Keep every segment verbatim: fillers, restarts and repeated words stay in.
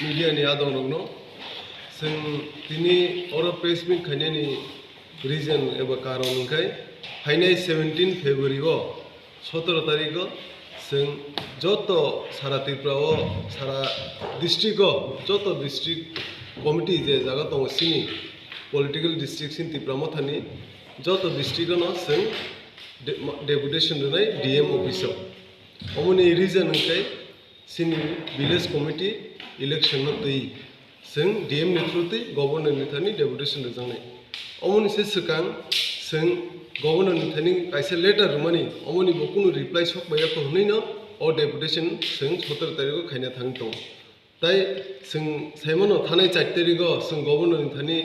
media ni adong rokno. Chwng tini oro press meet khainani reason eba karon hwnkhe phainai seventeen February o sotoro tarikh o chwng joto sara Tripura o, sara district o, joto district committee je jaga tongo chini political district chini Tipra Mothani, joto district o no chwng de-, deputation rwnai D M office o. Omoni reason hwnkhe chini village committee election no twi chwng D M ni through twi governor ni thani deputation rwjaknai. Omoni se swkang chwng governor ni thani kaisa letter rwmani, omoni bo kunu reply sok bai yakho hwnwi no o deputation chwng sotoro tarikh o khaina thang tongo. Tai chwng saimano thanai char tarikh o chwng governor ni thani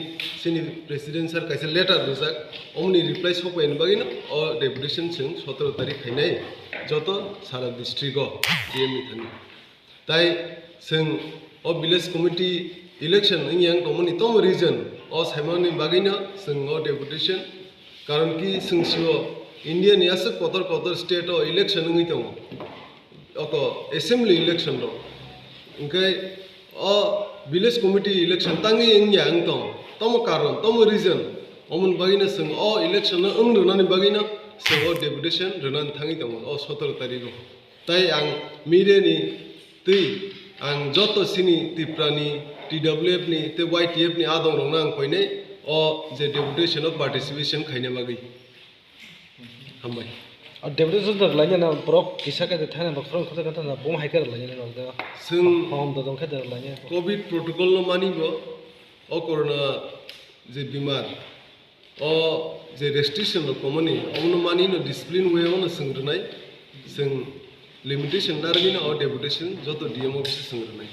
chini president sir kaisa letter rwjak, omoni reply sok bai ni bagwi no o deputation chwng sotoro tarikh khainai joto sara district o D M ni thani. Tai chwng o village committee election wngya wng tongmani tomo reason o saimani bagwino chwng o deputation, karon ki chwng sio India ni aswk kotor kotor state o election wngwi tongo, oko assembly election rok, hwnkhe o village committee election tangwi wngya wng tong, tomo karon, tomo reason, omoni bagwino chwng o election no wng rwnani bagwino chwng o deputation rwnani thangwi tongo o sotoro tarikh o. Tai ang media ni twi ang joto chini Tripura ni T W F ni tei Y T F ni adong rokno ang koinai o je deputation o participation khaina bagwi. Hambai. A deputation da laina na borok kisa khe thana ba khorang khorang khe thana bom hai khe laina na da. Chwng Hom da dong khe da laina. Covid protocol no mani bo o corona je bimar o je restriction rok tongmani, omono mani no discipline way o no chwng rwnai, chwng limitation narwgwi no o deputation joto D M office o chwng rwnai.